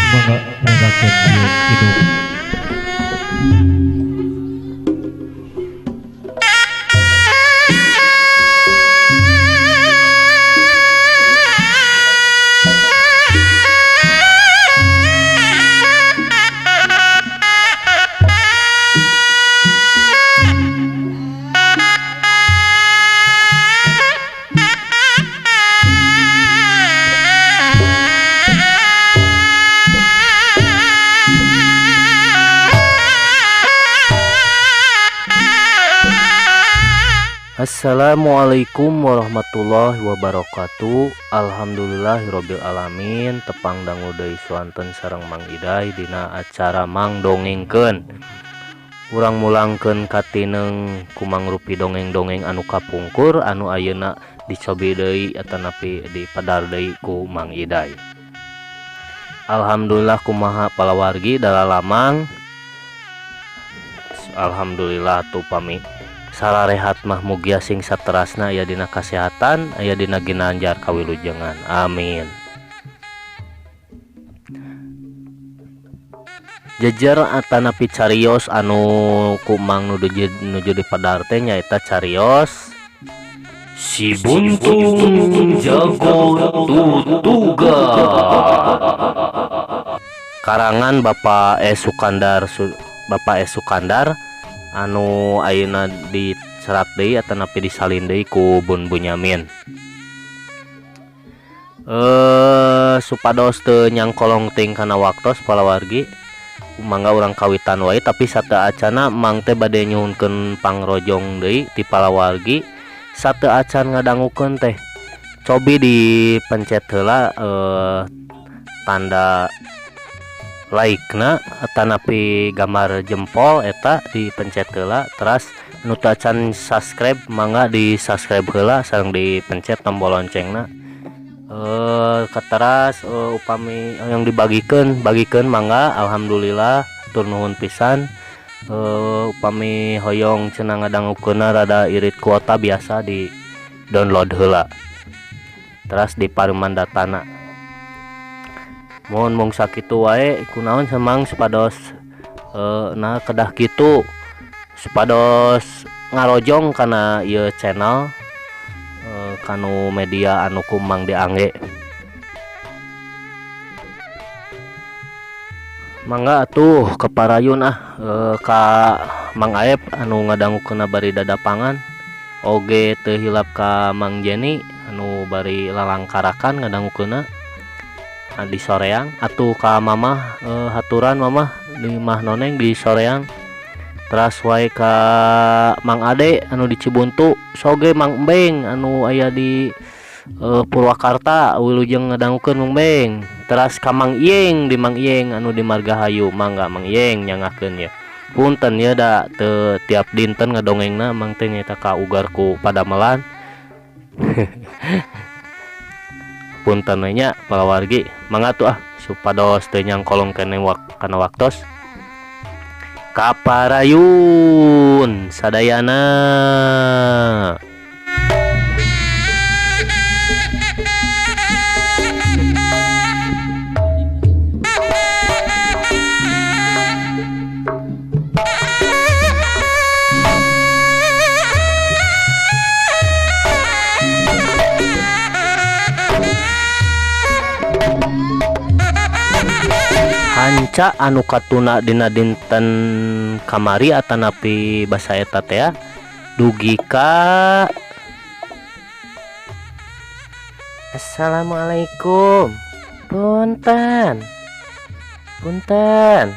Mangga nyanggakeun ieu kidung. Assalamualaikum warahmatullahi wabarakatuh. Alhamdulillahirabbil alamin. Tepang dangu deui suanten sareng Mang Iday dina acara Mang Dongengkeun. Urang mulangkeun katineng kumangrupi dongeng-dongeng anu kapungkur anu ayeuna dicobi deui atanapi dipadar deui ku Mang Iday. Alhamdulillah kumaha palawargi dalalamang. Alhamdulillah tuh pami sararehat mah mugia sing saterasna aya dina kasehatan, aya dina ginanjar kawilujengan. Amin. Jejer atanapi carios anu kumang nuju dipadar teh nyaeta carios Si Buntung Jago Tutuga. Karangan Bapak E Sukandar, Bapak E Sukandar anu ayeuna diserat deui atanapi disalin deui ku Bun Bunyamin. Supados teu nyangkolong ting kana waktos palawargi, mangga urang kawitan wae, tapi sateuacana mang teh bade nyuhunkeun pangrojong deui ti palawargi. Sateuacan ngadangukeun teh cobi dipencet heula tanda like-na atanapi gambar jempol eta dipencet heula, teras nu teu acan subscribe mangga di subscribe heula sareng dipencet tombol loncengna. Kateras upami yang dibagikeun bagikeun mangga, alhamdulillah tur nuhun pisan. Upami hoyong cenah ngadangukeunna rada irit kuota biasa di download heula teras di paruman datana. Mohon mung sakitu wae kunaon semang supados nah kedah kitu supados ngarojong kana ieu channel kanu media anu kumang diangge. Mangga atuh keparayun ka Mang Aep anu ngadangukeunna bari dadapangan, oge teu hilap ka Mang Jenny anu bari lalangkarakan ngadangukeunna di soreang, atuh ka mamah haturan mamah di Mah Noneng di soreang, teras wae ka Mang Ade anu di Cibuntu, soge Mang Embeng anu aya di Purwakarta wilujeng ngadangukeun Mang Embeng, teras ka Mang Ieng di Mang Ieng anu di Margahayu, mangga Mang Ieng nyangakeun ya. Punten ya da teu tiap dinten ngadongengna Mang teh nyaeta ka ugar ku padamelan. Punten we nya palawargi, mangga tuh supados teu nyangkolong keneh kana waktos. Kaparayun sadayana. Hanca anu katuna dina dinten kamari atanapi basa eta teh dugi ka Assalamualaikum. Punten. Punten.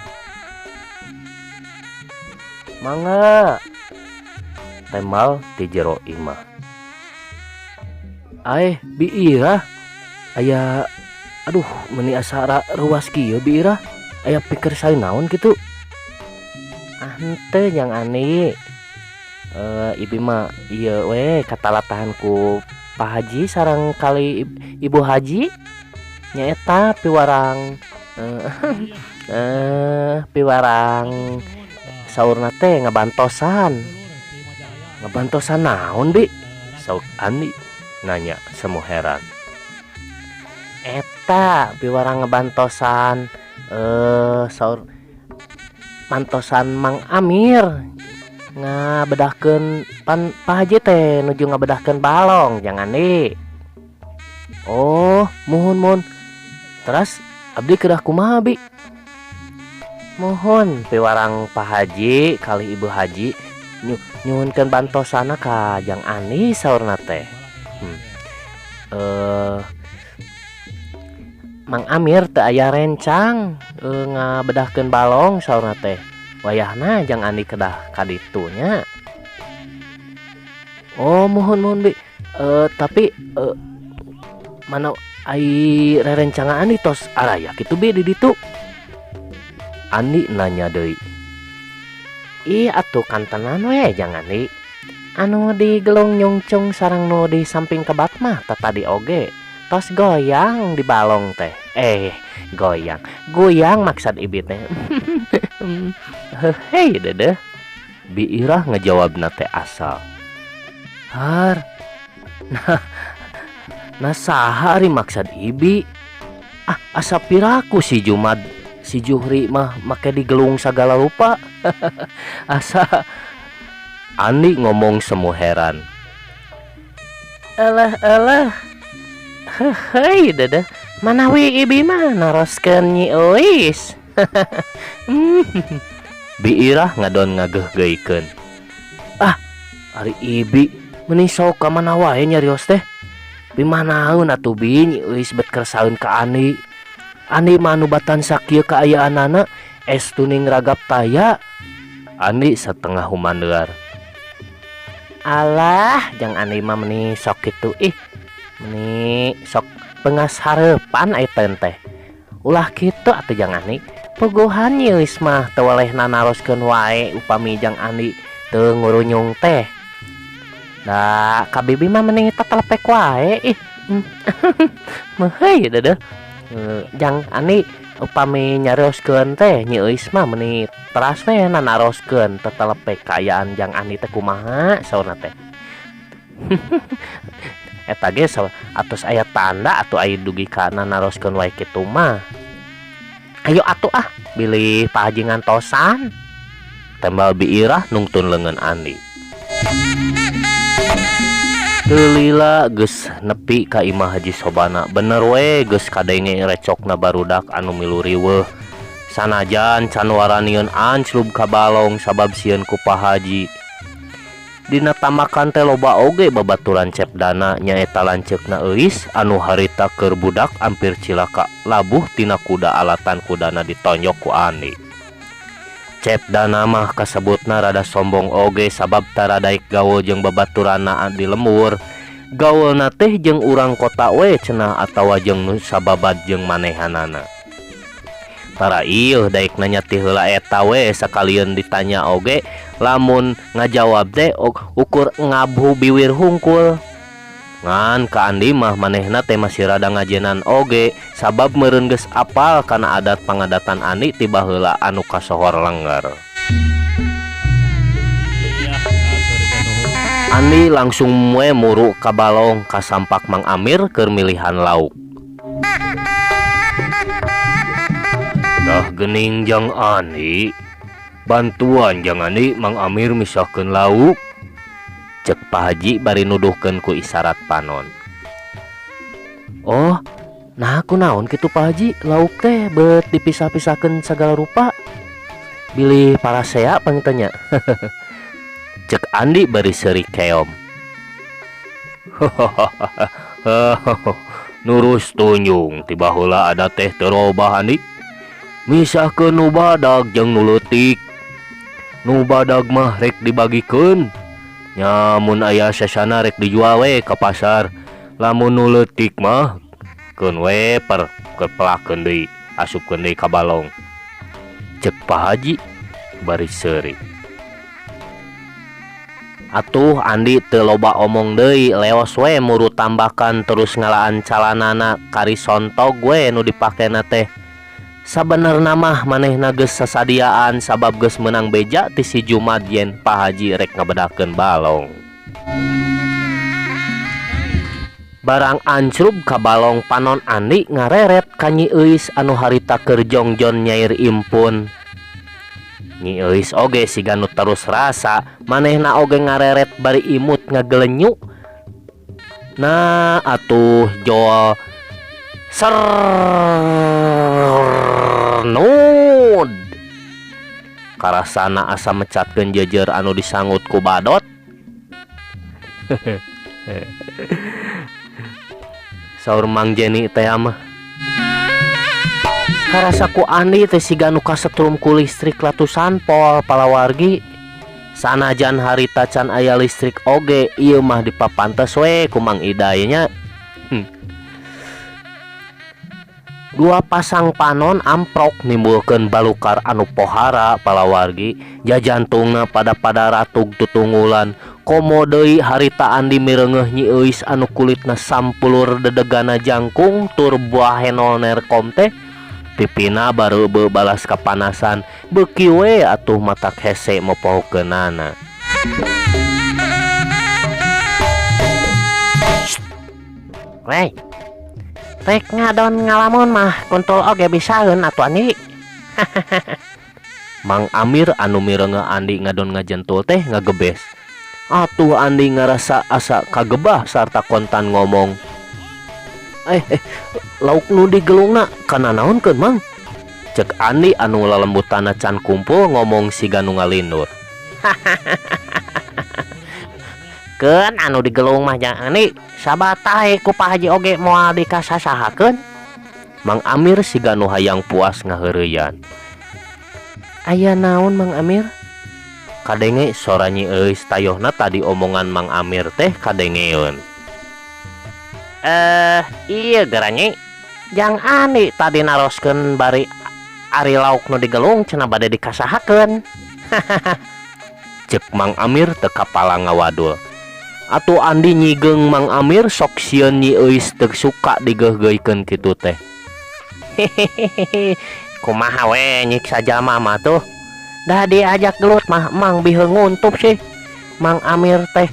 Mangga. Temal ti jero imah. Aeh biirah aya, aduh meni asa ruas kieu biirah aya pikir sae naon kitu. Ah henteu jang ani. Ibi mah ieu we katalatahan ku Pak Haji sareng kali Ibu Haji nyaeta piwarang piwarang saurna teh ngabantosan. Ngabantosan naon bi? Saur Andi nanya semu heran. Eta piwarang ngabantosan saur mantosan Mang Amir ngabedahkeun pan Pak Haji teh nuju ngabedahkeun balong Jang Andi. Oh, muhun muhun. Teras abdi kedah kumaha bi? Muhun piwarang Pak Haji kali Ibu Haji nyuhunkeun bantosana ka Jang Andi saurna teh. Mang Amir teu aya rencang ngabedahkeun balong saurna teh. Wayahna Jang Andi kedah ka ditu nya. Oh, muhun muhun bi. Tapi mana ai rerencangan Andi tos araya kitu bi di ditu? Andi nanya deui. Ih atuh kantenan we Jang Andi. Anu di gelung nyungcung sareng nu di samping kebat mah tatadi oge tos goyang di balong teh. Goyang. Goyang maksad ibi teh. Hei dedeh. Bi Irah ngejawabna teh asal. Har. Nah saha ari maksad ibi? Ah, asa piraku si Jumad si Juhri mah make digelung sagala rupa. Asa Andi ngomong semu heran. Elah elah. Hei dedeh, manawi ibi mah naroskeun Nyi Euis. Bi Irah ngadon ngageuhgeuikeun. Ah, ari ibi meuni sok ka mana wae nyarios teh. Pimanaeun atuh bi Nyi Euis bet kersaeun ka Andi. Andi mah anu batan sakieu kaayaanana estu ning ragap taya. Andi setengah humandear. Alah, Jang Andi mah meuni sok kitu ih. Meuni sok pengas hareupan ayeuna teh. Ulah kitu atuh Jang Andi. Puguhan Nyi Euis mah teu welehna naroskeun wae upami Jang Andi teu ngurunyung teh. Da ka bibi mah mending tetelepek wae ih. Meuheuy dedeh. Jang Andi upami nyarioskeun teh Nyi Euis mah meuni teras we nanaroskeun tetelepek kaayaan Jang Andi teh kumaha saurna teh. Eta ge atos aya tanda atuh aya dugi ka nanaroskeun wae kitu mah. Ayo atuh ah bilih Pak Haji ngantosan. Tembal Bi Irah nungtun leungeun Andi. Teu lila geus nepi ka imah Haji Sobana. Bener we geus kadenge recokna barudak anu milu riweuh. Sanajan can waranieun anclub ka balong sabab sieun ku Pak Haji. Dina tamakan teh loba oge babaturan cep dana nyaeta lanceukna Euis anu harita keur budak ampir cilaka labuh tina kuda alatan kudana ditonjok ku Andi. Cep dana mah kasebutna rada sombong oge sabab tara daek gaul jeung babaturanna di lembur. Gaulna teh jeung urang kota we cenah atawa jeung nu sababad jeung manehanana. Tara ieuh daek nanya ti heula eta we sakalieun ditanya oge lamun ngajawab teh ukur ngabhu biwir hungkul. Ngan ka Andi mah manehna teh masih rada ngajenan oge sabab meureun geus apal kana adat pangadatan Andi ti baheula anu kasohor lengger. Andi langsung we muru ka balong kasampak Mang Amir keur milihan lauk. Dah gening Jang Andi, bantuan Jang Andi Mang Amir misahkeun lauk. Cek Pak Haji bari nuduhkeun ku isyarat panon. Oh, nah aku naon kitu Pak Haji, lauk teh bet dipisah-pisahkeun sagala rupa. Bilih parasea pangtanya. Cek Andi bari seuri keom. Nurus tunjung tiba heula ada teh teu robah Andi. Misahkeun nu badag jeung nu leutik. Nu badag mah rek dibagikeun. Nya mun aya sesana rek dijual we ka pasar. Lamun nu leutik mah keun we per kepelakeun deui, asupkeun deui ka balong. Cek Pak Haji bari seuri. Atuh Andi teu loba omong deui, leos we muru tambakan terus ngalaan calanana kari sontog we nu dipakena teh. Sabenerna mah manehna geus sasadiaan sabab geus meunang beja ti si Jumad yen Pa Haji rek ngabedahkeun balong. Barang ancrub ka balong panon Andi ngareret ka Nyi Euis anu harita keur jongjon nyair impun. Nyi Euis oge siga nu terus rasa, manehna oge ngareret bari imut ngagelenyu. Nah atuh jol Sernud karasana asa mecatkeun jeujeur anu disangut ku badot. Saur Mang Jeni teh mah. Karasa ku Andi teh siga nu kasetrum ku listrik ratusan pol palawargi. Sanajan harita can aya listrik oge ieu mah dipapantes we ku Mang Iday nya. Dua pasang panon amprok nimbulkeun balukar anu pohara palawargi jajantungna pada-pada ratug tutunggulan komo deui harita Andi mireungeuh Nyi Euis anu kulitna sampulur dedegana jangkung tur buah henol nerkom teh pipina bareubeu balas kapanasan beuki we atuh matak hese mopohokeunana. Wey, rek ngadon ngalamun mah kuntul oge bisaeun atuh Andi. Mang Amir anu mireungeuh Andi ngadon ngajentul teh ngagebes. Atuh Andi ngarasa asa kagebah sarta kontan ngomong. Lauk nu digelungna kana naonkeun Mang? Cek Andi anu lalembutana can kumpul ngomong siga nu ngalindur. Keun anu digelung mah jang Andi sabatahe ku Pak Haji oge moal dikasasahakeun. Mang Amir siga nu hayang puas ngaheureuyan. Aya naon Mang Amir? Kadenge sora Nyi Euis tayohna tadi omongan Mang Amir teh kadengeun. Ieu geura Nyi. Jang Andi tadi naroskeun bari ari lauk nu digelung cenah bade dikasahakeun. Cek Mang Amir teu kapala ngawadul. Atuh Andi nyigeung Mang Amir sok sieun Nyi Euis teu suka digeugeuikeun kitu teh. Hehehe, kumaha we nyiksa jalma mah tuh. Dah diajak gelut mah Mang biheung nguntup sih. Mang Amir teh.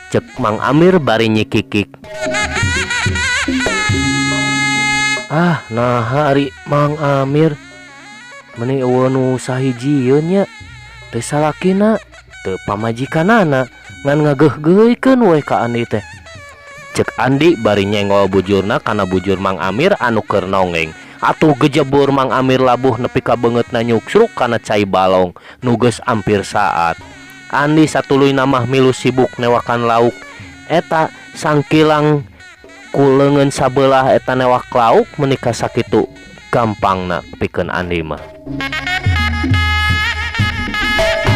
Cek Mang Amir bari nyikikik. Ah, naha ari Mang Amir. Meuni eueuh nu sahijieun nya. Teu salakina, teu pamajikanana, ngan ngageuh-geuhkeun we ka Andi teh. Cek Andi bari nyenggol bujurna kana bujur Mang Amir anu keur nongeng. Atuh gejebur Mang Amir labuh nepi ka beungeutna nyuksruk kana cai balong nu geus ampir saat. Andi satuluyna mah milu sibuk newakan lauk. Eta sangkilang ku leungeun sabelah eta newak lauk meuni ka sakitu gampangna pikeun Andi mah.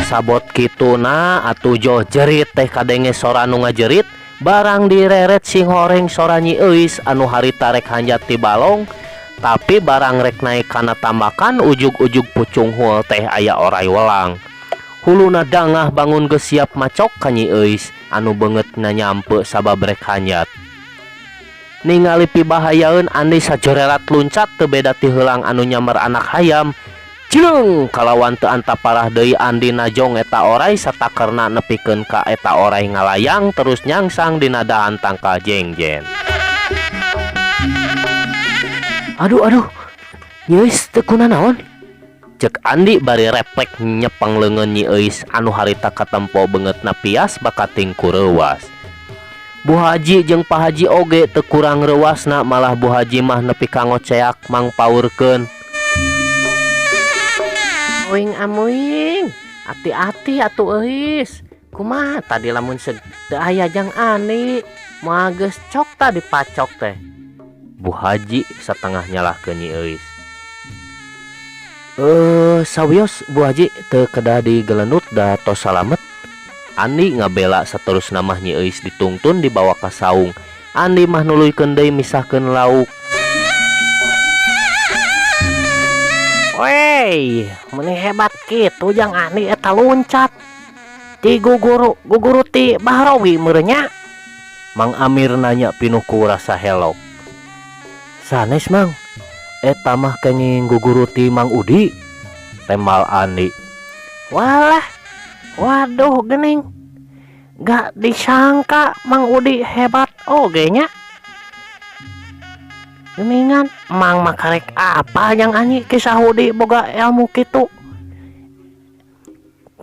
Sabot kituna atuh joh jerit teh kadenge sora nu ngajerit barang direret sing horeng sora Nyi Euis anu harita rek hanjat ti balong tapi barang rek naik kana tambakan ujug-ujug pucunghul teh aya orai welang. Huluna dangah bangun geus siap macok ka Nyi Euis anu beungeutna nyampe sabab rek hanjat. Ningali pibahayaeun Andi sajorelat luncat teu beda ti heulang anu nyamar anak hayam. Cileung kalawan teu antaparah deui Andi najong eta orai satakerna nepikeun ka eta orai ngalayang terus nyangsang dina dahan tangkal jengjen. Aduh aduh, Nyi Euis teu kunanaon? Cek Andi bari reflek nyepeng leungeun Nyi Euis anu harita katempo beungeutna pias bakating ku reuwas. Bu Haji jeung Pak Haji oge teu kurang reuwasna malah Bu Haji mah nepi ka ngoceak mangpaurkeun. Amuing amuing, ati-ati atuh Euis. Kumaha tadi lamun teu aya jang Andi, moal geus cok tadi pacok teh. Bu Haji satengah nyalahkeun Nyi Euis. Sawios Bu Haji teu kedah digelenut da tos salamet. Andi ngabela saterusna mah Nyi Euis ditungtun dibawa ka saung. Andi mah nuluykeun deui misahkeun lauk. Wey, meuni hebat kitu jang Andi eta luncat. Ti guguru ti Bahrawi meureun nya. Mang Amir nanya pinuh ku rasa helok. Sanes Mang. Eta mah kenging guguru ti Mang Udi temal Andi. Walah, waduh gening. Gak disangka Mang Udi hebat oge nya. Geningan Mang mah karek apa yang anyi kisah Udi boga ilmu kitu.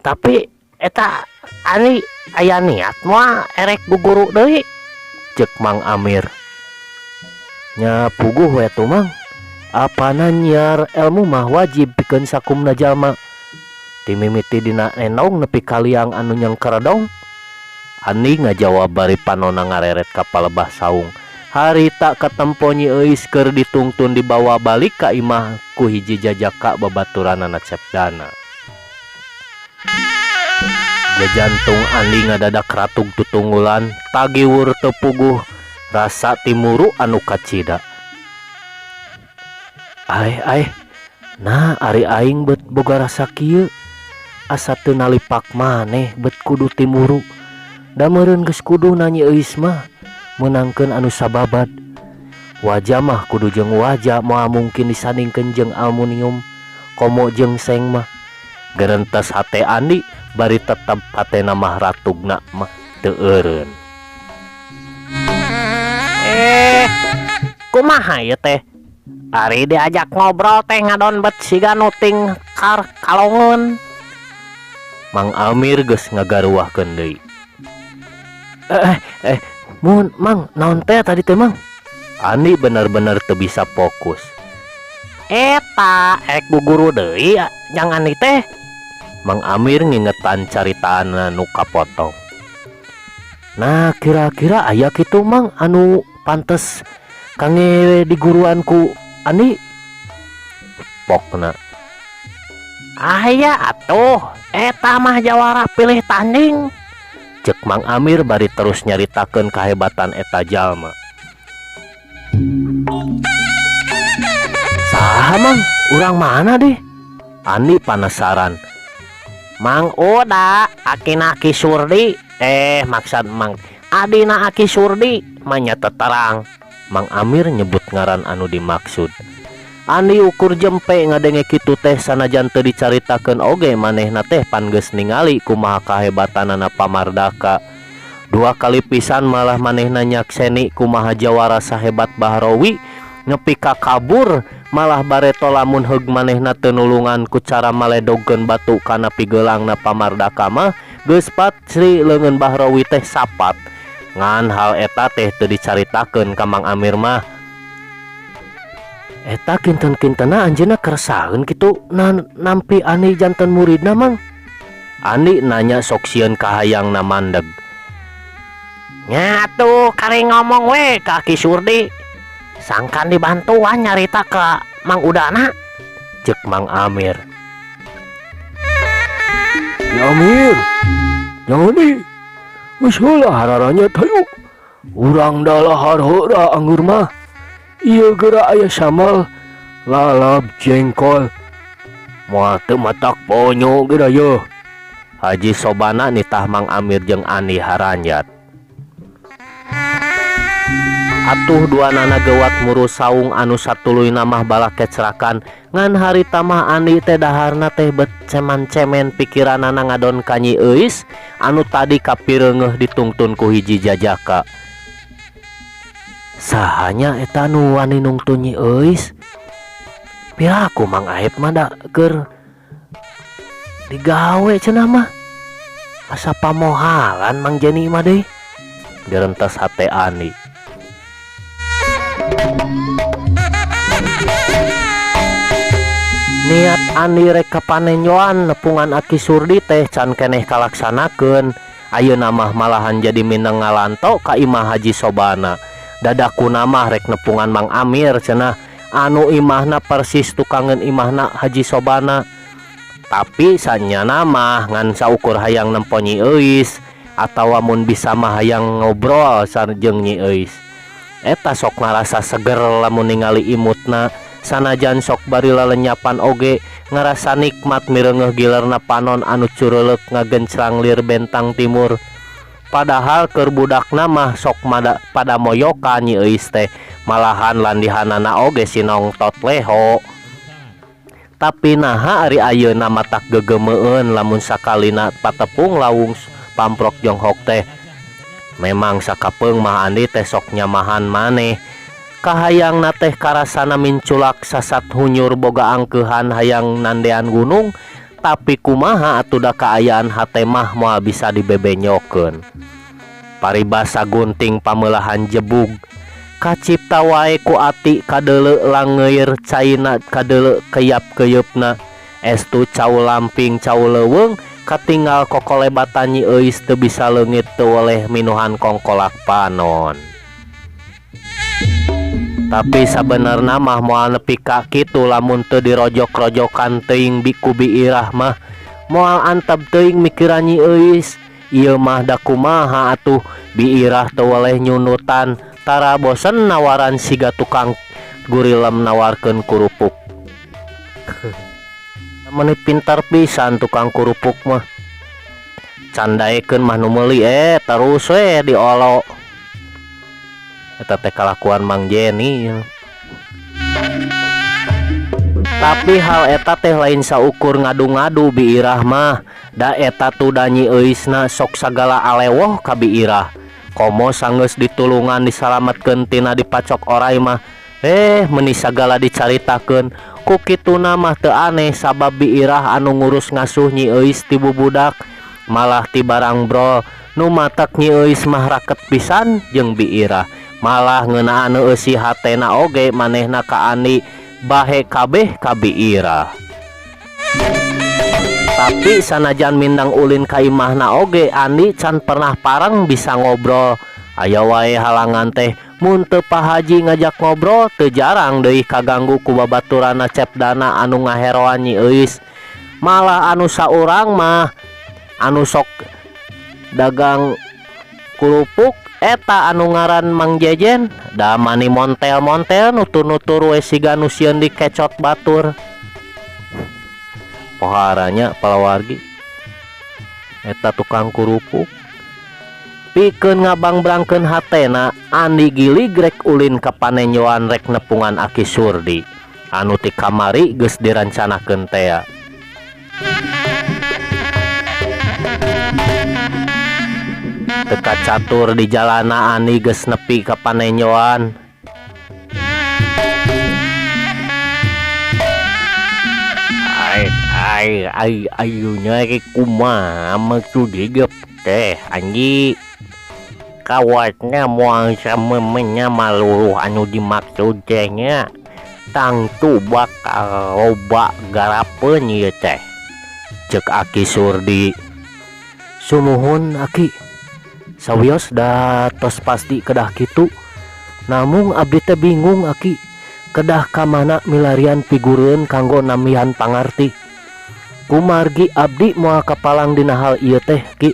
Tapi eta Andi aya niat moal erek guguru deui cek Mang Amir. Nya puguh we tuh Mang. Apana nyiar ilmu mah wajib pikeun sakumna jalma. Timimiti dina enong nepi ka liang anu nyengkeredong. Andi ngajawab bari panona ngareret ka palebah saung. Harita katempo Nyi Euis keur ditungtun dibawa balik ka imah ku hiji jajaka babaturanana Cepdana. Jajantung Andi ngadadak ratug tutunggulan, tagiwur teu puguh rasa timuru anu kacida. Aeh aeh, nah ari aing bet boga rasa kieu, asa teu nalipak maneh bet kudu timuru. Da meureun geus kuduna Nyi Euis mah meunangkeun anu sababad. Waja mah kudu jeung waja moal mungkin disandingkeun jeung aluminium komo jeung seng mah. Gerentes hate Andi bari tetep hatena mah ratugna mah teu eureun. Kumaha ieu teh? Ari diajak ngobrol teh ngadon bet siga nuting kar kalongeun. Mang Amir geus ngagaruahkeun deui. Mun Mang naon teh tadi teh Mang? Andi bener-bener teu bisa fokus. Eta ek guguru deui jang Andi teh. Mang Amir ngingetan caritaan nu kapotong. Nah kira-kira aya kitu Mang anu pantes kangge diguruan ku Andi? Pokna. Aya atuh, eta mah jawara pilih tanding. Cek Mang Amir bari terus nyaritakeun kahebatan eta jalma. Saha Mang? Urang mana deh? Andi penasaran. Mang Uda, akina Aki Surdi. Maksud Mang adina Aki Surdi manya teterang. Mang Amir nyebut ngaran anu dimaksud. Andi ukur jempe ngadenge kitu teh sanajan teu dicaritakeun oge manehna teh pan geus ningali kumaha kahebatanana Pamardaka. Dua kali pisan malah manehna nyakseni kumaha jawara sahebat Bahrawi nepi ka kabur malah bareto lamun heug manehna teu nulungan ku cara maledogkeun batu kana pigeulangna Pamardaka mah geus patri leungeun Bahrawi teh sapat. Ngan hal eta teh teu dicaritakeun ka Mang Amir mah. Eta kinten-kintena anjeunna keresaheun kitu nampi Andi janten muridna Mang. Andi nanya sok sieun kahayangna mandeg. Nya atuh kari ngomong we ka Ki Surdi. Sangkan dibantuan nyarita ka Mang Udana. Cek Mang Amir. Ya Amir, jangan di. Geus heula hararanya hayu. Urang dalahar heula anggur mah. Ieu geura aya samal lalab jengkol. Moal teu matak ponyo geura yeuh. Haji Sobana nitah Mang Amir jeung Andi haranjat. Atuh dua nana gewat muru saung anu satuluyna mah balakecrakan. Ngan harita mah Andi teh daharna teh bet ceman-cemen pikiranana ngadon ka Nyi Euis anu tadi kapireungeuh ditungtun ku hiji jajaka. Sahanya eta anu wani nungtun Nyi Euis? Piraku Mang Aep mah da keur digawe cenah mah. Asa pamohalan Mang Jeni mah deui. Gerentes hate Andi. Niat Andi rek kapanenjoan nepungan Aki Surdi teh can keneh kalaksanakeun. Ayeuna mah malahan jadi mineng ngalanto ka imah Haji Sobana. Dadakuna mah rek nepungan Mang Amir cenah anu imahna persis tukangeun imahna Haji Sobana. Tapi sanyana mah ngan saukur hayang nempo Nyi Euis atawa mun bisa mah hayang ngobrol sareng Nyi Euis. Eta sok ngarasa seger lamun ningali imutna. Sanajan sok bari lalenyapan oge ngarasa nikmat mireungeuh gilerna panon anu cureulek ngagencrang lir bentang timur. Padahal keur budakna mah sok pada moyokan Nyi Euis teh malahan landihanana oge sinongtot leho. Tapi naha ari ayeuna matak gegemeun lamun sakalina patepung lawung pamprok jonghok teh. Memang sakapeung mah Andi teh sok nyamahan maneh. Kahayangna teh karasana minculak sasat hunyur boga angkeuhan hayang nandean gunung, tapi kumaha atuh da kaayaan hate mah moal bisa dibebenyokeun. Paribasa gunting pameulahan jebug kacipta wae ku ati kadeuleu langeur caina kadeuleu keyap-keyeupna. Estu cau lamping cau leuweung katinggal kokolebatan Nyi Euis teu bisa leungit teu weleh minuhan kongkolak panon. Tapi sabenerna mah moal nepi ka kitu lamun teu dirojok-rojokan teuing ku Bi Irah mah moal antep teuing mikiran Nyi Euis. Ieu mah da kumaha atuh Bi Irah teu weleh nyunutan tara bosen nawaran siga tukang gurilem nawarkeun kurupuk. Meuni pintar pisan tukang kurupuk mah. Candaekeun mah nu meuli terus we diolo. Eta teh kalakuan Mang Jeni. Tapi hal eta teh lain saukur ngadu-ngadu Bi Irah mah. Da eta tuh da Nyi Euisna sok sagala alewoh ka Bi Irah. Komo sanggeus ditulungan disalametkeun tina dipacok oray mah. Meuni sagala dicaritakeun. Ku kituna mah teu aneh sabab Bi Irah anu ngurus ngasuh Nyi Euis ti bubudak. Malah ti barang brol nu matak Nyi Euis mah raket pisan jeung Bi Irah. Malah ngeunaan eusi hatena oge manehna ka Andi bahe kabeh ka Bi Irah. Tapi sanajan mindang ulin ka imahna oge Andi can pernah pareng bisa ngobrol. Aya wae halangan teh mun teu Pak Haji ngajak ngobrol teu jarang deui kaganggu ku babaturanna cep dana anu ngaheroan Nyi Euis. Malah anu saurang mah anu sok dagang kurupuk eta anu ngaran Mang Jejen da mani montel-montel nutur-nutur we siga nu sieun dikecot batur. Poharanya palawargi eta tukang kurupuk. Pikeun ngabangbrangkeun hatena Andi gilig rek ulin ka panenjoan rek nepungan Aki Surdi anu ti kamari geus dirancanakeun tea. Teka catur di jalana Andi geus nepi ka panenjoan. Ai ai ai ayunya rek kumaha maksud hidup teh Andi. Kawatna moal samemenya maluruh anu dimaksud teh nya. Tangtu bakal loba garapeun ieu teh. Ceuk Aki Surdi. Sumuhun Aki. Sawios da tos pasti kedah kitu. Namung abdi teh bingung Aki. Kedah ka mana milarian figureun kanggo namihan pangarti. Kumargi abdi moal kapalang dina hal ieu teh Ki.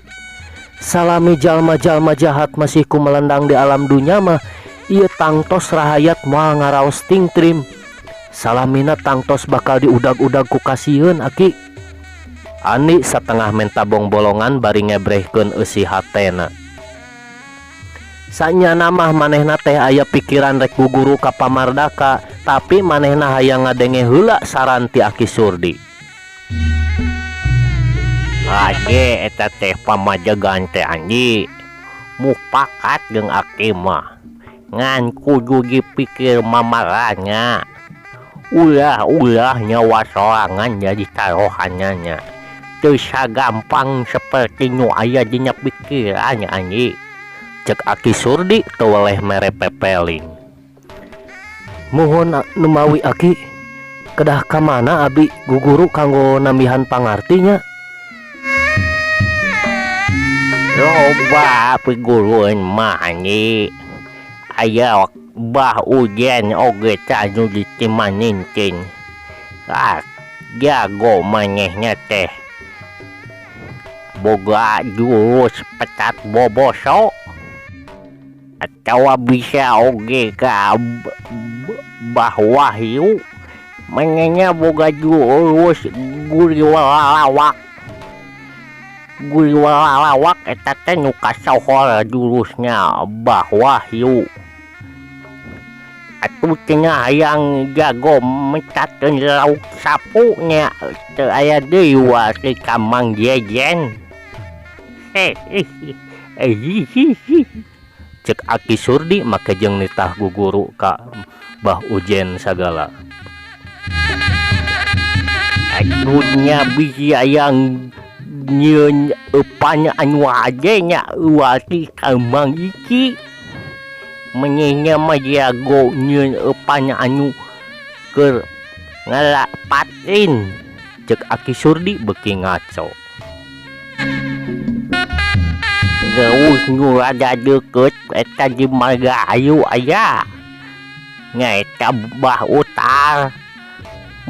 Salami jalma-jalma jahat masih ku melendang di alam dunya mah ieu tangtos rahayat moal ngaraos tingtrim. Salamina tangtos bakal diudag-udag ku kasieun Aki. Andi satengah menta bongbolongan bari ngebrehkeun eusi hatena. Sanyana mah manehna teh aya pikiran rek guguru ka pamardaka, tapi manehna hayang ngadenge heula saran ti Aki Surdi. Ade eta teh pamajegan teh Andi mupakat jeung Aki mah. Ngan kudu dipikir mamaranya. Ulah-ulah nyawa sorangan jadi taruhannya. Teu sagampang seperti nu aya dina pikiran Andi. Cek Aki Surdi teu weleh mere pepeling. Muhun numawi Aki kedah ka mana abi guguru kanggo nambihan pangartinya? Loba piguruan mah Andi. Aya bah ujian oge teh anu di Cimanintin. Ah, jago manehna teh. Boga jurus pecat boboso. Atawa bisa oge ka Bah Wahyu. Manehna boga jurus guriwalawak. Guru lalawak eta teh nu kasohor jurusna Bah Wahyu. Atuh cenah hayang jago mecatkeun lauk sapu nya teu aya deui wari ka Mang Jejen. Cek Aki Surdi make jeung nitah guguru ka Bah Ujen sagala. Aduh nya bisi hayang nyieun eupan anu hade nya wari ka Mang Iki. Menyihnya mah jago nyieun eupan anu keur ngalapatin. Cek Aki Surdi beuki ngaco. Geus nu rada deukeut eta di Margahayu aya. Nyaeta Bah Utar.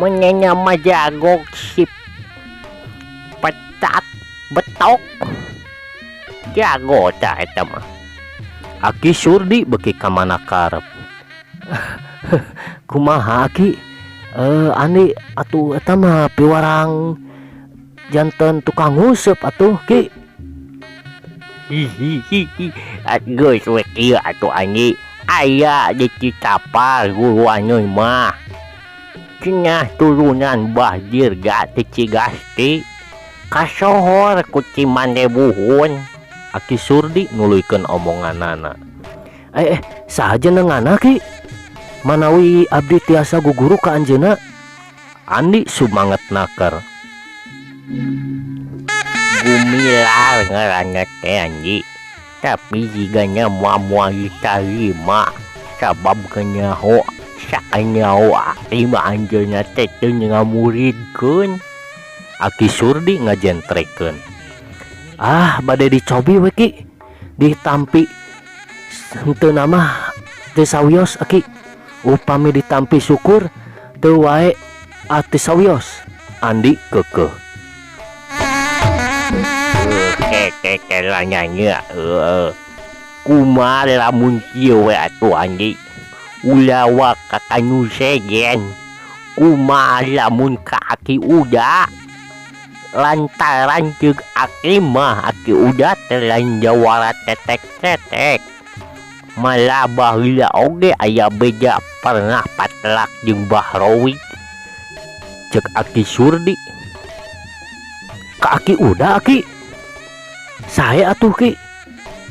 Menyihnya mah jago si pecat betok. Jago tah eta mah. Aki Surdi beuki ka mana karep. Kumaha Aki? Andi atuh eta mah piwarang janten tukang nguseup atuh Ki. Hihihi. Geus we kieu atuh Andi. Aya di Citapar guruan mah. Cenah turunan Bah Dirga ti Cigasti. Kasohor ku Cimandebuhun. Aki Surdi nuluykeun omonganana. Saha jenengana Ki? Manawi abdi tiasa guguru ka anjeunna? Andi sumanget naker. Gumilar ngaranna teh Andi. Tapi jigana moal-moal ditarima sabab kanyaho sakanyaho aki mah anjeunna teh teu ngamuridkeun. Aki Surdi ngajentrekeun. Ah, bade dicobi we Ki. Ditampi henteu mah teu sawios Aki. Upami ditampi syukur teu wae teu sawios. Andi keukeuh. Kumaha lamun kieu we atuh Andi. Ulah waka ka nu sejen. Kumaha lamun ka Aki Uda. Lantaran ceuk Aki mah Aki Uda teh lain jawara tetek-tetek. Malah baheula oge aya beja pernah patelak jeung Bahrowi. Ceuk Aki Surdi. Ka Aki Uda Aki. Sae atuh Ki.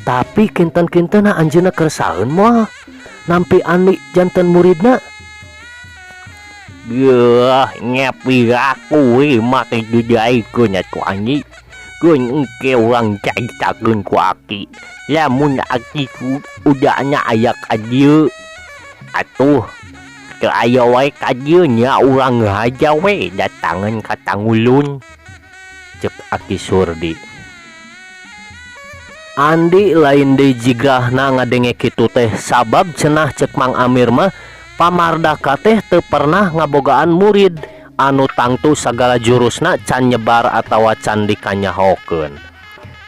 Tapi kinten-kintenna anjeunna kersaeun moal nampi Andi janten muridna. Geuh nyepi aku we mah kitu diaikeun atuh Andi. Keun engke urang caritakeun ku Aki. Lamun Aki udana aya ka dieu atuh teu aya wae ka dieu nya urang haja we datangan ka Tangulun. Cek Aki Surdi. Andi lain deui jigrahna ngadenge kitu teh sabab cenah cek Mang Amir mah Pamardaka teh teu pernah ngabogaan murid anu tangtu sagala jurusna can nyebar atawa can dikanyahokeun.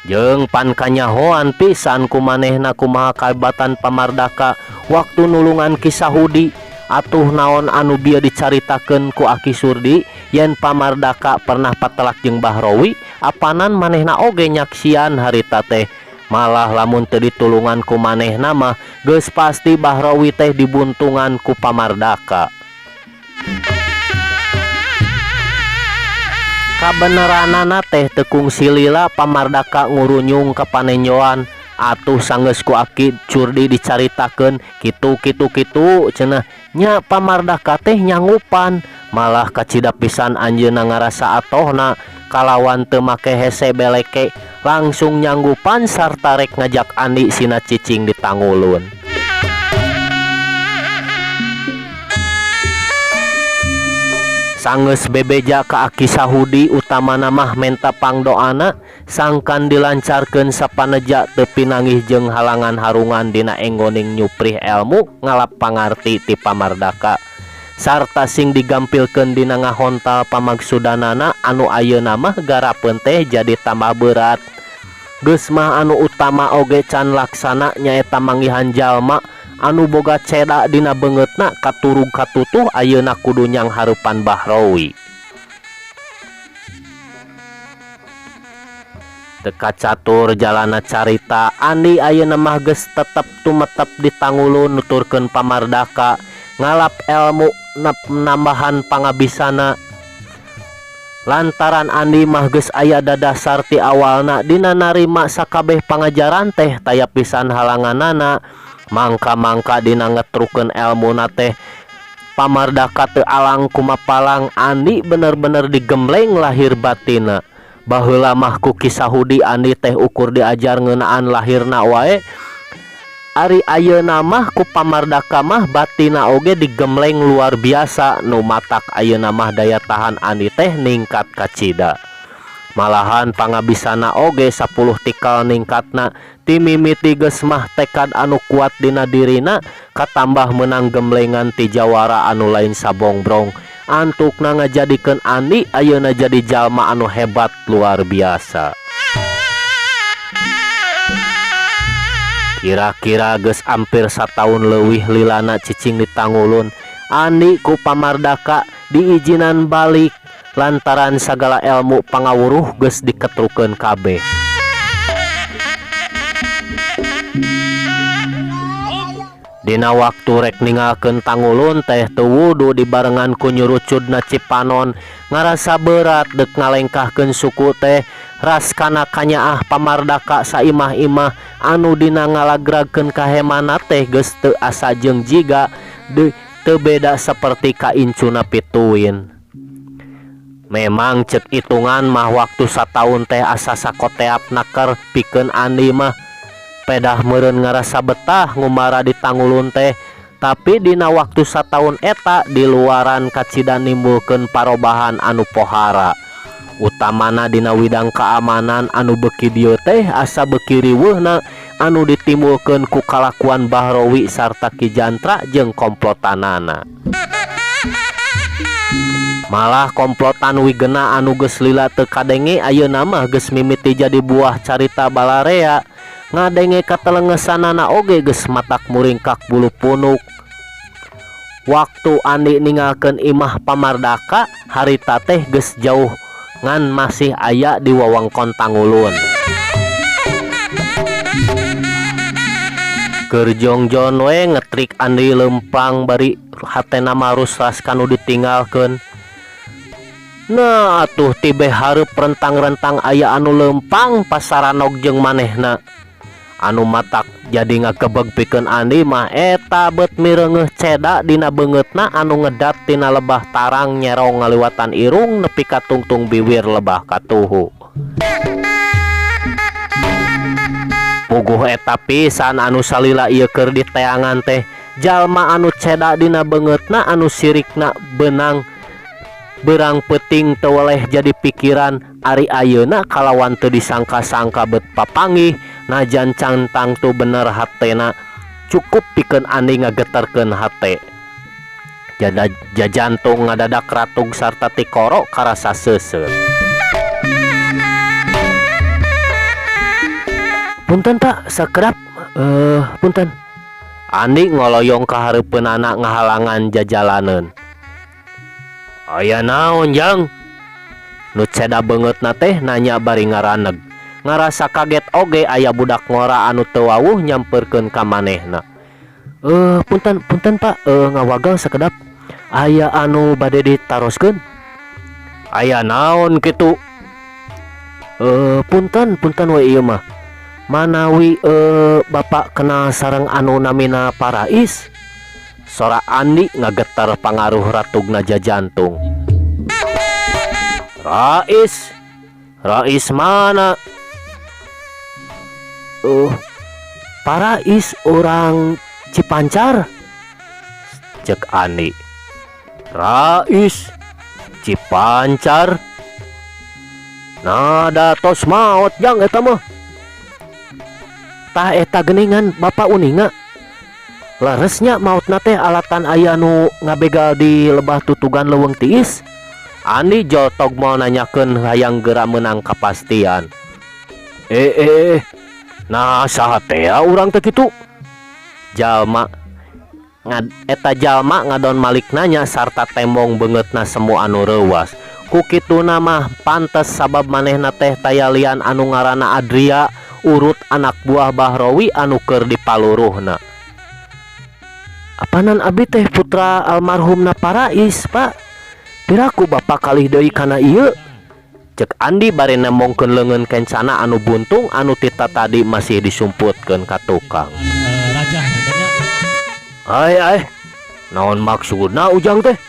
Jeung pan kanyahoan pisan ku manehna kumaha kaebatan Pamardaka waktu nulungan Ki Sahudi. Atuh naon anu bieu dicaritakeun ku Aki Surdi yen Pamardaka pernah patelak jeung Bahrowi apanan manehna oge nyaksian harita teh. Malah lamun teu ditulungan ku manehna mah geus pasti Bahrowi teh dibuntungan ku Pamardaka. Kabeneranana teh teu kungsi lila Pamardaka ngurunyung ka panenjoan. Atuh sanggeus ku Aki Surdi dicaritakeun kitu kitu kitu cenah nya Pamardaka teh nyanggupan. Malah kacida pisan anjeunna ngarasa atohna kalawan teu make hese beleke langsung nyanggupan sarta rek ngajak Andi sina cicing di tangulun. Sanggeus bebeja ka Aki Sahudi utamana mah menta pangdoana sangkan dilancarkeun sapaneja teu pinanggih jeung halangan harungan dina enggoning nyuprih elmu ngalap pangarti ti Pamardaka sarta sing digampilkeun dina ngahontal pamagsudanana anu ayeuna mah garapeun teh jadi tambah berat. Geus mah anu utama oge can laksana nyaeta manggihan jalma anu boga ceda dina beungeutna katurug katutuh ayeuna kudu nyang hareupan Bahrowi. Teu kacatur jalana carita, Andi ayeuna mah geus tetep tumetep di Tangulun nuturkeun pamardaka, ngalap elmu nambahan pangabisana. Lantaran Andi mah geus aya dadasar ti awalna dina narima sakabeh pangajaran teh taya pisan halanganana, mangka-mangka dina ngetrukeun elmuna teh pamardaka teu alang kumapalang Andi bener-bener digembleng lahir batinna. Baheula mah ku Ki Sahudi Andi teh ukur diajar ngeunaan lahirna wae. Ari ayeuna mah ku pamardaka mah batina oge digembleng luar biasa nu matak ayeuna mah daya tahan Andi teh ningkat kacida. Malahan pangabisana oge 10 tikal ningkatna ti mimiti geus mah tekad anu kuat dina dirina katambah meunang gemblengan ti jawara anu lain sabongbrong. Antukna ngajadikeun Andi ayeuna jadi jalma anu hebat luar biasa. Kira-kira geus ampir sataun leuwih lilana cicing di Tangulun, Andi ku pamardaka diizinan balik lantaran sagala elmu pangawuruh geus diketrukeun kabeh. Dina waktu rek ninggalkeun Tangulun teh teu wudu dibarengan ku nyurucudna Cipanon ngarasa berat deuk ngalengkahkeun suku teh raskana kanyaah pamardaka saimah-imah anu dina ngalagragkeun kahemana teh geus teu asa jeung jiga teu beda saperti ka incuna pituin. Memang cek hitungan mah waktu sataun teh asa sakoteap naker pikeun Andi mah pedah meureun ngarasa betah ngumara di Tangulun teh, tapi dina waktu sataun eta di luaran kacida nimbulkeun parobahan anu pohara. Utamana dina widang keamanan anu beuki dieu teh asa beuki riweuhna anu ditimbulkeun ku kalakuan Bahrowi sarta Ki Jantra jeung komplotanana. Malah komplotan Wigena anu geus lila teu kadenge ayeuna mah geus mimiti jadi buah carita balarea. Ngadenge katelengesanana oge geus matak muringkak bulu punuk. Waktu Andi ninggalkeun imah pamardaka harita teh geus jauh ngan masih aya di wewengkon Tangulun. Keur jongjon we ngetrik Andi leumpang bari hatena marusras kanu ditinggalkeun. Nah atuh tibe hareup rentang-rentang aya anu leumpang pasaranog jeung manehna. Anu matak jadi ngagebeg pikeun Andi mah eta bet mireungeuh ceda dina beungeutna anu ngedat tina lebah tarang nyerong ngaliwatan irung nepi ka tungtung biwir lebah katuhu. Puguh eta pisan anu salila ieu keur diteangan teh jalma anu ceda dina beungeutna anu sirikna benang berang peuting teu weleh jadi pikiran ari ayeuna kalawan teu disangka-sangka bet papanggih najan cantang tu bener hatena cukup pikeun Andi ngageterkeun hate. Jajantung ngadadak ratug sarta tikoro karasa seuseut. Punten Pak, sakerap punten. Andi ngoloyong ka hareupeunana ngahalangan jajalaneun. Aya naon jang? Nu ceda beungeutna teh nanya bari ngaraneg. Ngarasa kaget oge aya budak ngora anu teu wawuh nyamperkeun ka manehna. Punten, punten Pak, ngawagal sakedap. Aya anu bade ditaroskeun? Aya naon kitu? Punten, punten we ieu mah. Manawi Bapak kenal sareng anu namina Parais? Sora Andi ngagetar pangaruh ratugna jajantung. Rais, Rais mana? Parais orang Cipancar. Cek Andi. Rais Cipancar. Nada tos maot jang eta mah. Tah eta geuningan Bapak uninga. Leresnya mautna teh alatan aya nu ngabegal di lebah tutugan leuweung tiis. Andi jotog mau nanyakeun hayang geura meunang kapastian. Nah saha teh urang teh kitu? Jalma eta jalma ngadon malik nanya sarta tembong beungeutna semu anu reuwas. Ku kituna mah pantes sabab manehna teh taya lian anu ngaranna Adria urut anak buah Bahrowi anu keur dipaluruhna. Apanan abi teh putra almarhumna Parais, Pak. Piraku bapak kalih deui kana ieu? Cek Andi bari nembongkeun leungeun kencana anu buntung anu tita tadi masih disumputkeun ka tukang. Ai ai, naon maksudna Ujang teh?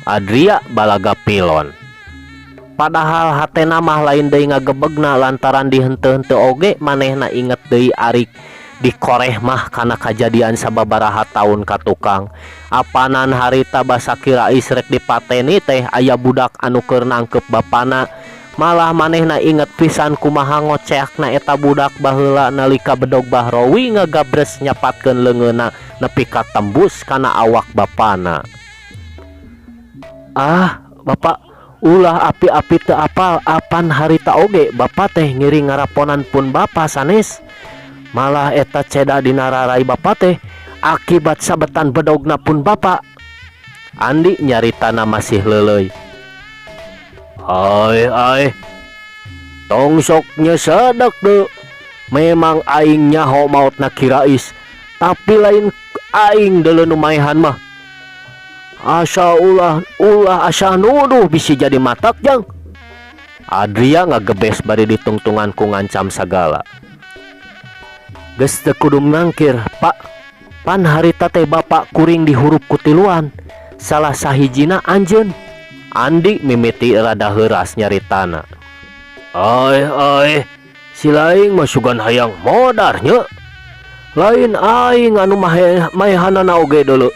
Adria balaga pilon. Padahal hatena mah lain deui ngagebegna lantaran dihenteu-henteu oge manehna inget deui ari dikoreh mah kana kajadian sababaraha taun ka tukang. Apanan harita basa Kirais rek dipateni teh aya budak anu keur nangkep bapana. Malah manehna inget pisan kumaha ngoceakna eta budak baheula nalika bedog Bahrowi ngagabres nyapatkeun leungeunna nepi ka tembus kana awak bapana. Ah, bapak ulah api-api teu apal apan harita oge bapak teh ngiring ngaraponan pun bapa sanes. Malah eta ceda dina rarai bapa teh akibat sabetan bedogna pun bapa. Andi nyaritana masih leuleuy. Ai ai, tong sok nyesedak deu. Memang aing nyaho maotna Kirais, tapi lain aing deuleu nu maehan mah. Asa ulah ulah asa nuduh bisi jadi matak jang. Adria ngagebes bari ditungtungan ku ngancam sagala. Geus teu kudu nangkir, Pak. Pan harita teh bapak kuring dihurup ku tiluan. Salah sahijina anjeun. Andi mimiti rada heuras nyaritana. Ai ai, si laing mah sugan hayang modar nya. Lain aing anu maehanana oge deuleu.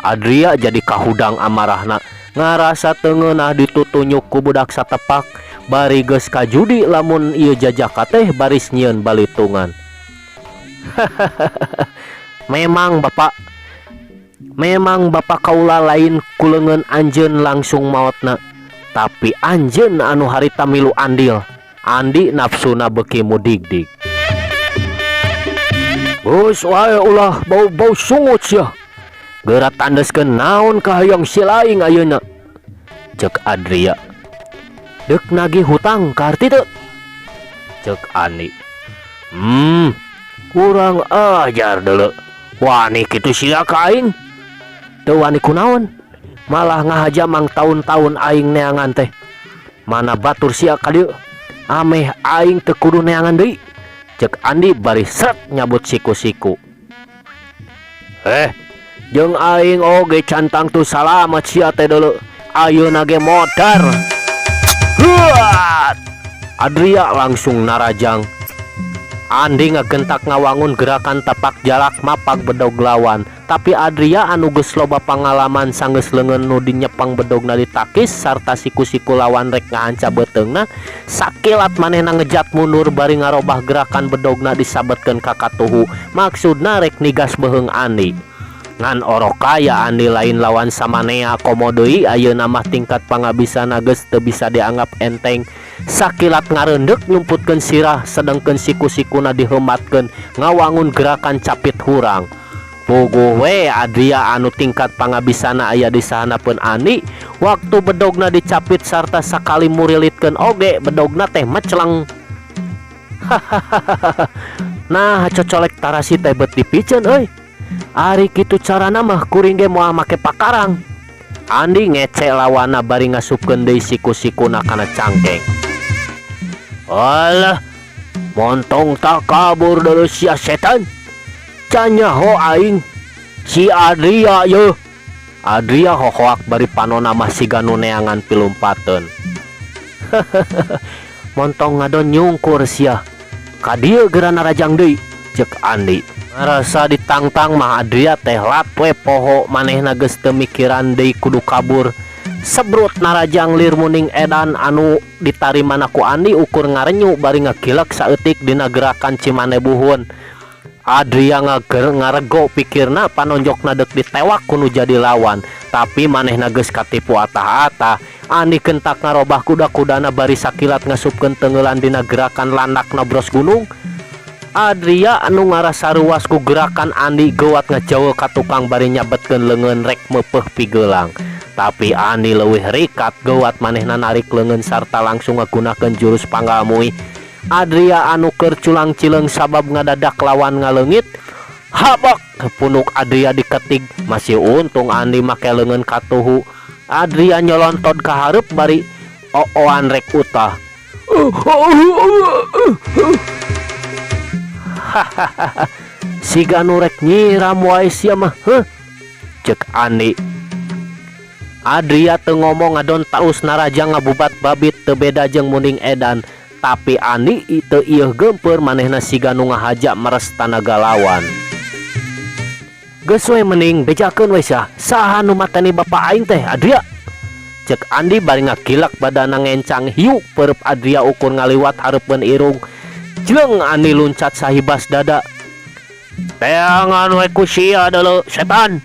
Adria jadi kahudang amarahna ngarasa teu ngeunah ditutunyuk ku budak satepak bari geus kajudi lamun ieu jajaka teh baris nyieun balitungan. Memang bapak Memang bapak kaula lain ku leungeun anjeun langsung maotna, tapi anjeun anu harita milu andil. Andi nafsuna beuki mudigdig. Geus wae ulah bau-bau sungut sia. Geura tandeskeun naon kahayang si laing ayeuna. Cek Adria. Deuk nagih hutang kaharti teu? Cek Andi. Kurang ajar deuleu. Wani kitu sia ka aing. Teu wani kunaon? Malah ngahaja mang taun-taun aing neangan teh. Mana batur sia ka dieu? Ameh aing teu kudu neangan deui. Cek Andi bari sret nyabut siku-siku. Jeung aing oge can tangtu salamet sia teh deuleu. Ayeuna ge modar. Huat! Adria langsung narajang. Andi ngagentak ngawangun gerakan tapak jalak mapak bedog lawan. Tapi Adria anu geus loba pangalaman sanggeus leungeun nu dinyepeng bedogna ditakis sarta siku-siku lawan rek ngahanca beuteungna, sakilat manehna ngejat mundur bari ngarobah gerakan bedogna disabetkeun ka katuhu. Maksudna rek nigas beuheung Andi. Ngan orok kaya Andi lain lawan samanea komo deui ayeuna mah tingkat pangabisana geus teu bisa dianggap enteng. Sakilat ngareundek nyumputkeun sirah sedengkeun siku-sikuna diheumatkeun ngawangun gerakan capit hurang. Puguh we Adria anu tingkat pangabisana aya di sahanapeun Andi, waktu bedogna dicapit sarta sakali murilitkeun oge bedogna teh mecleng. Hahaha. Nah, cocolek tarasi teh bet dipiceun euy. Ari kitu carana mah kuring ge moal make pakarang. Andi ngece lawana bari ngasupkeun deui siku-sikuna kana cangkeng. Alah, montong tak kabur dari sia setan. Can nyaho aing si Adria ye. Adria hohoak bari panona mah siga nu neangan pilumpateun. Montong ngadon nyungkur sia. Ka dieu geura narajang deui, cek Andi. Ngarasa ditangtang mah Adria teh lat we poho manehna geus teu mikiran deui kudu kabur. Sebrut narajang lir muning edan anu ditarimana ku Andi ukur ngarenyu bari ngagilek saeutik dina gerakan cimanebuhun. Adria ngarego pikirna panonjokna deuk ditewak ku nu jadi lawan, tapi manehna geus katipu atah-atah. Andi kentak ngarobah kuda-kudana bari sakilat ngasupkeun teunggeulan dina gerakan landak nobros gunung. Adria anu ngarasa ruas ku gerakan Andi geuwat ngajauh ka tukang bari nyabetkeun leungeun rek meupeuh pigelang. Tapi Andi leuwih rikat geuwat manehna narik leungeun sarta langsung ngagunakeun jurus panggalmui. Adria anu keur culang cileung sabab ngadadak lawan ngaleungit. Habak punuk Adria diketig, masih untung Andi make leungeun katuhu. Adria nyolontod ka hareup bari ooan rek utah. Hahaha, siga nu rek nyiram wae sia mah, heuh. Ceuk Andi. Adria teu ngomong ngadon taus naraja ngabubat babit teu beda jeung munding edan. Tapi Andi teu ieuh geumpeur manehna siga nu ngahaja meres tanaga lawan. Geus we mending bejakeun we sia, saha nu mateni bapa aing teh Adria? Ceuk Andi bari ngagilak badana ngencang hiu peureub Adria ukur ngaliwat hareupeun irung. Jleng Andi luncat sahibas dada. Teangan we ku sia deuleu setan.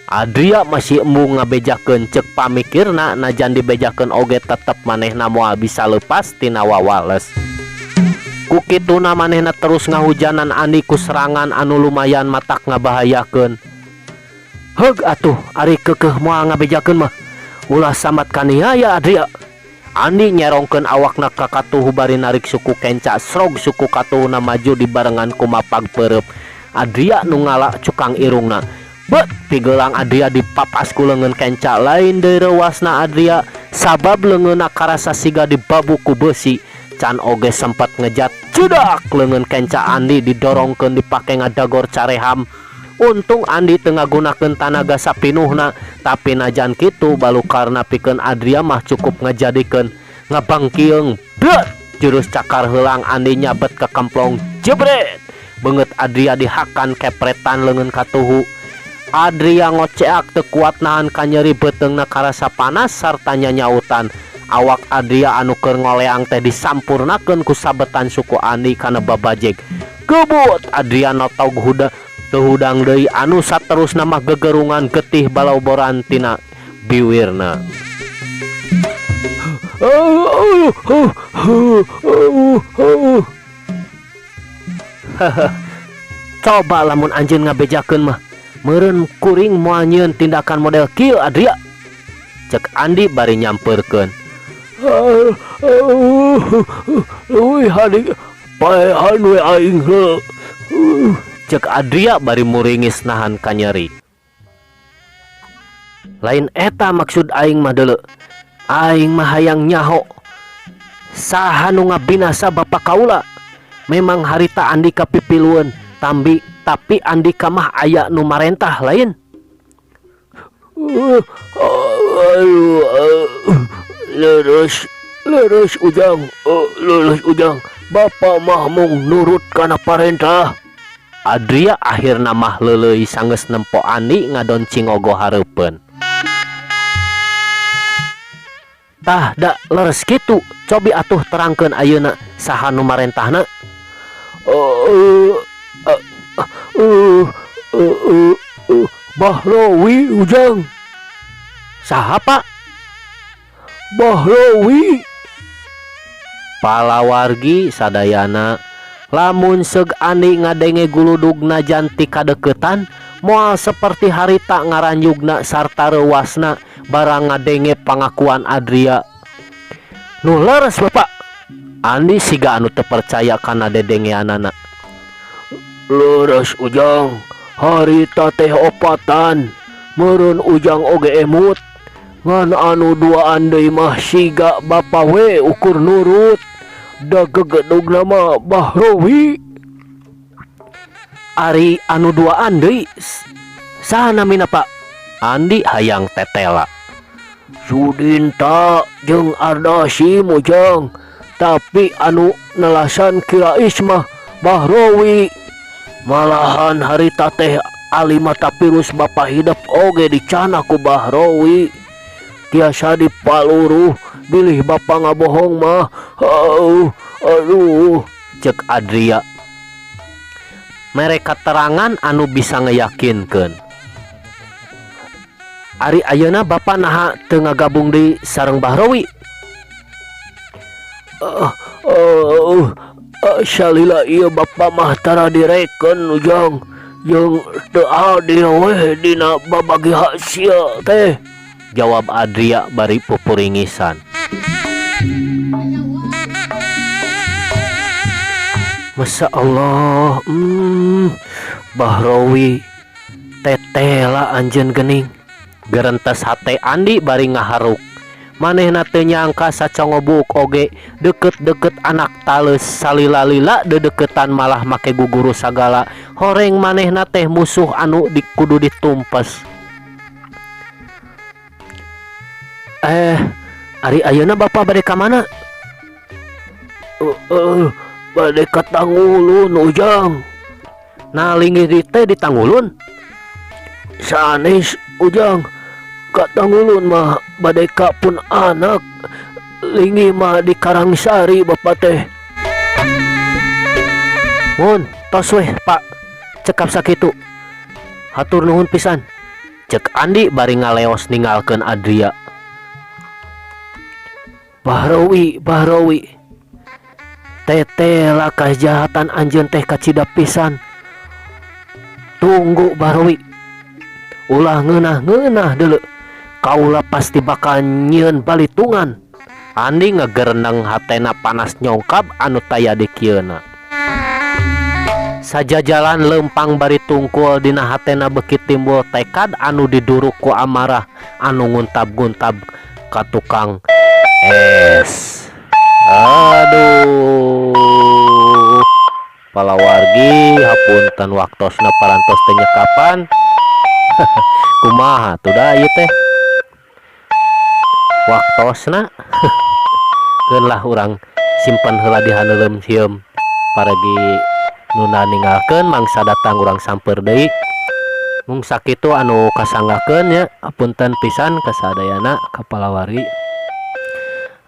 Adria masih embung ngabejakeun ceuk pamikirna najan dibejakeun oge tetep manehna moal bisa leupas tina wawales. Ku kituna manehna terus ngahujanan Andi ku serangan anu lumayan matak ngabahayakeun. Heug atuh ari keukeuh moal ngabejakeun mah. Ulah sambat kaniaya Adria. Andi nyerongkeun awakna ka katuhu bari narik suku kenca srog suku katuhuna maju dibarengan ku mapag peureub. Adria nu ngala cukang irungna. Bet pigelang Adria dipapas ku leungeun kenca lain deui reuasna Adria sabab leungeunna karasa siga dibabu ku beusi. Can oge sempat ngejat cedak leungeun kenca Andi didorongkeun dipake ngadagor careham. Untung Andi teu ngagunakeun tanaga sapinuhna, tapi najan kitu balukarna pikeun Adria mah cukup ngajadikeun ngabangkieung. Bet jurus cakar heulang Andi nyabet ka kemplong jebret. Beungeut Adria dihakan kepretan leungeun katuhu. Adria ngoceak teu kuat nahan kanyeri beuteungna karasa panas sarta nyanyautan. Awak Adria anu keur ngoleang teh disampurnakeun ku sabetan suku Andi kana babajeg. Gebut Adria notog huda teu hudang deui anu saterusna mah gegerungan getih balauboran tina biwirna. Coba lamun anjeun ngabejakeun mah meureun kuring moal nyieun tindakan model kieu Adria. Cek Andi bari nyampeurkeun. Leuwih hadik paehan we aing heuh. Cek Adria bari muringis nahan kanyeri. Lain eta maksud aing mah deuleu. Aing mah hayang nyaho. Saha nu ngabinasa bapa kaula? Memang harita Andika pipilueun tambi tapi Andika mah aya nu marentah lain. Leres, leres Ujang, leres Ujang. Bapa mah mung nurut kana parentah. Adria akhirna mah leuleuy sanggeus nempo Andi ngadon cingogo hareupeun. Tah da leres kitu, cobi atuh terangkeun ayeuna saha nu marentahna? Bahrawi Ujang. Saha Pak? Bahrawi. Palawargi sadayana lamun seug Andi ngadenge guludug najan ti kadeukeutan moal seperti harita ngaranjugna sarta reuasna barang ngadenge pangakuan Adria. Nu leres Bapak. Andi siga anu teu percaya kana dedengeanana. Leres Ujang, harita teh opatan, meureun Ujang oge emut. Ngan anu duaan deui mah siga bapa we ukur nurut. Da gegedugna mah Bahrawi. Ari anu duaan deui saha namina Pak? Andi hayang tetela. Sudinta jeung Ardasim Ujang, tapi anu nelasan Kirais mah Bahrawi. Malahan harita teh alima tapirus bapa hidup oge dicana ku Bahrawi. Tiasa dipaluruh bilih bapa ngabohong mah. Aduh, cek Adria. Mere katerangan anu bisa ngeyakinkeun. Ari ayeuna bapa naha teu ngagabung deui sareng Bahrawi? Salila ieu bapa mah tara direken Ujang, jeung teu adil weh dina babagi hasil teh. Jawab Adria bari pupuringisan. Masya Allah, Bahrowi tetela anjeun geuning. Gerentes hate Andi bari ngaharuk. Manehna teu nyangka sacongobuuk oge deukeut-deukeut anak taleus salila-lila deudeuketan malah make guguru sagala. Horeng manehna teh musuh anu kudu ditumpes. Eh, ari ayeuna bapa bade ka mana? Bade ka Tangulun, Ujang. Nah, linggih di teh di Tangulun? Sanes, Ujang. Ka Tangulun mah bade ka pun anak. Linggih mah di Karangsari bapa teh. Mun, tos weh, Pak. Cekap sakitu. Hatur nuhun pisan. Cek Andi bari ngaleos ninggalkeun Adria. Bahrawi, Bahrawi. Tetela kajahatan anjeun teh kacida pisan. Tunggu Bahrawi. Ulah ngeunah-ngeunah deuleu. Kaula pasti bakal nyieun balitungan. Andi ngegereneng hatena panas nyongkab anu taya dikieuna. Sajajalan lempang bari tungkul dina hatena beuki timbul tekad anu diduruk ku amarah anu nguntab-guntab ka tukang es. Aduh, palawargi hapunten waktosna parantos teu nyekapan. Kumaha tuh da ieu teh? Waktosna keun lah urang simpen heula di haneuleum sieum paragi nuna ninggalkeun mangsa datang urang samper deui. Mung sakitu anu kasanggakeun nya, hapunten pisan kasadayana ka palawargi.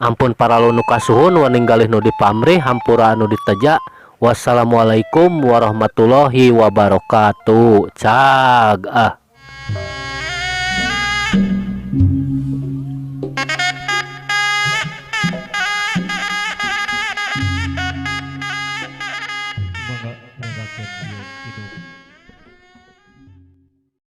Ampun paralu nu kasuhun waninggalih nu dipamrih hampura anu diteja. Wassalamualaikum warahmatullahi wabarakatuh. Cag ah.